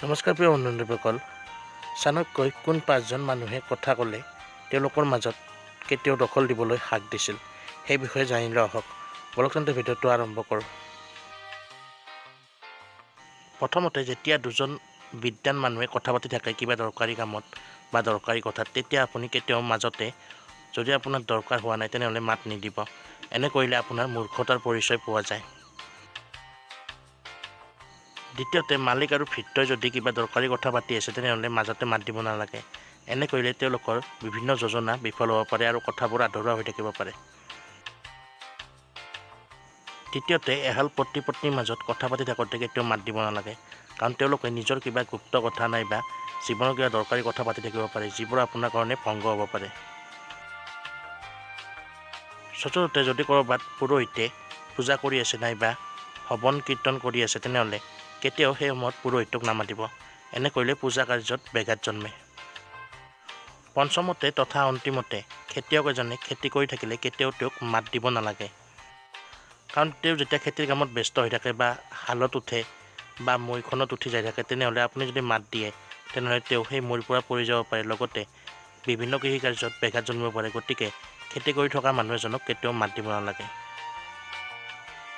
নমস্কাৰ প্ৰিয় বন্ধুসকল, চাণক্যই কোন পাঁচজন মানুহে কথা ক'লে তেওঁলোকৰ মাজত কেতিয়াও দখল দিবলৈ হাক দিছিল, সেই বিষয়ে জানি লওঁ আহক। বলক তেন্তে ভিডিঅ'টো আৰম্ভ কৰোঁ। প্ৰথমতে, যেতিয়া দুজন বিদ্বান মানুহে কথা পাতি থাকে কিবা দৰকাৰী কামত বা দৰকাৰী কথাত, তেতিয়া আপুনি কেতিয়াও মাজতে যদি আপোনাৰ দৰকাৰ হোৱা নাই তেনেহ'লে মাত নিদিব। এনে কৰিলে আপোনাৰ মূৰ্খতাৰ পৰিচয় পোৱা যায়। দ্বিতীয়তে, মালিক আৰু ভৃত্যই যদি কিবা দৰকাৰী কথা পাতি আছে তেনেহ'লে মাজতে মাত দিব নালাগে। এনে কৰিলে তেওঁলোকৰ বিভিন্ন যোজনা বিফল হ'ব পাৰে আৰু কথাবোৰ আধৰুৱা হৈ থাকিব পাৰে। তৃতীয়তে, এহাল পতি পত্নীৰ মাজত কথা পাতি থাকোঁতে কেতিয়াও মাত দিব নালাগে, কাৰণ তেওঁলোকে নিজৰ কিবা গুপ্ত কথা নাইবা জীৱনৰ কিবা দৰকাৰী কথা পাতি থাকিব পাৰে, যিবোৰ আপোনাৰ কাৰণে ভংগ হ'ব পাৰে। চতুৰ্থতে, যদি ক'ৰবাত পুৰোহিতে পূজা কৰি আছে নাইবা হৱন কীৰ্তন কৰি আছে তেনেহ'লে কেতিয়াও সেই সময়ত পুৰোহিতক নামাতিব। এনে কৰিলে পূজা কাৰ্যত ব্যাঘাত জন্মে। পঞ্চমতে তথা অন্তিমতে, খেতিয়ক এজনে খেতি কৰি থাকিলে কেতিয়াও তেওঁক মাত দিব নালাগে, কাৰণ তেওঁ যেতিয়া খেতিৰ কামত ব্যস্ত হৈ থাকে বা হালত উঠে বা মৈখনত উঠি যাই থাকে, তেনেহ'লে আপুনি যদি মাত দিয়ে তেনেহ'লে তেওঁ সেই মৈৰ পৰা পৰি যাব পাৰে, লগতে বিভিন্ন কৃষি কাৰ্যত ব্যাঘাত জন্মিব পাৰে। গতিকে খেতি কৰি থকা মানুহ এজনক কেতিয়াও মাত দিব নালাগে।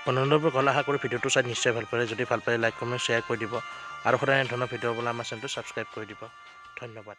বন্ধুবান্ধৱসকল, আশা কৰোঁ ভিডিঅ'টো চাই নিশ্চয় ভাল পালে। যদি ভাল পালে লাইক, কমেণ্ট, শ্বেয়াৰ কৰি দিব আৰু সদায় এনেধৰণৰ ভিডিঅ' পাবলৈ আমাৰ চেনেলটো ছাবস্ক্ৰাইব কৰি দিব। ধন্যবাদ।